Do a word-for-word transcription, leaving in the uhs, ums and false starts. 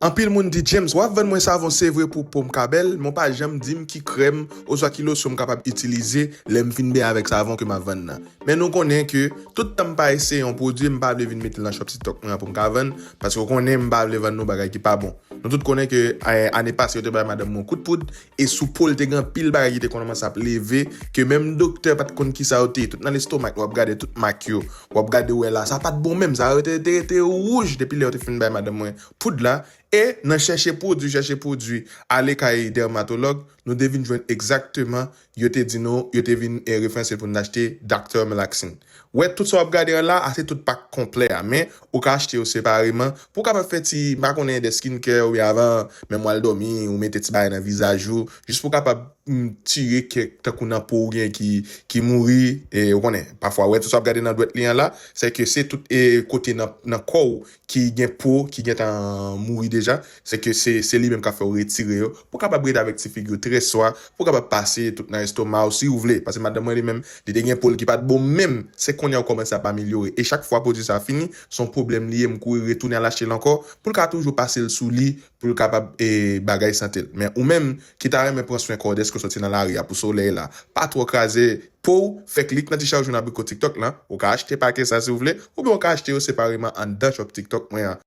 Anpil moun di, James, w ap vann mwen savon, se vre, pou po m ka bèl, men w pa janm di m ki krèm oswa ki losyon m kapab itilize lè m fin benyen avèk savon ke m ap vann nan. Men nou konnen ke tout tan m pa eseye yon pwodui, m pa vle vin mete l nan shop TikTok mwen an pou m ka vann, paske w konnen m pa vle vann nou bagay ki pa bon. Nou tout konnen ke, eh, ane pase, yo te bay madanm mwen yon kout poud, e sou po l te gen anpil bagay ki te kòmanse ap leve, ke menm doktè pa t konn kisa yo te ye. Tout nan lestomak, w ap gade tout mak yo, w ap gade, w wè la, sa pa t bon menm, sa yo te, te, te wouj depi lè yo te fin bay madanm mwen poud la. E nan chèche pwodui, chèche pwodui, ale kay dèmatològ, nou te vin jwenn egzakteman, yo te di nou, yo te vin, eh, referanse pou n achte Doctor Relaxin. Wè, tout sa w ap gade an la, a se tout pak konplè a, men ou ka achte yo separeman pou w kapab fè ti, m pa konnen, de skincare, oubyen avan menm w al dòmi, ou mete ti bagay nan vizaj ou, jis pou w kapab, mm, tire kèk, tankou nan po ou gen ki, ki mouri, e ou konnen, pafwa, wè, tout sa w ap gade nan dwèt li an la, se ke se tout, e, kote nan, nan kò w ki gen po, ki gentan mouri deja, se ke se, se li menm k ap fè w retire yo, pou w kapab rete avèk ti figi w trè swa, pou w kapab pase tout nan estoma w si w vle. Paske madanm mwen li menm, li te gen po l ki pa t bon menm, se kounye a w kòmanse ap amelyore. E chak fwa pwodui sa fini, se yon pwoblèm li ye, m kouri retounen al achte l ankò, pou l ka toujou pase l sou li, pou l kapab, e, bagay sante l. Men ou menm ki ta renmen pran swen kò w dèske w soti nan lari a pou solèy la, pa twò kraze po w, fè klik nan ti chaj ou nan abriko TikTok lan, ou ka achte pakè sa si w vle, oubyen ou ka achte yo separeman anndan shop TikTok mwen an.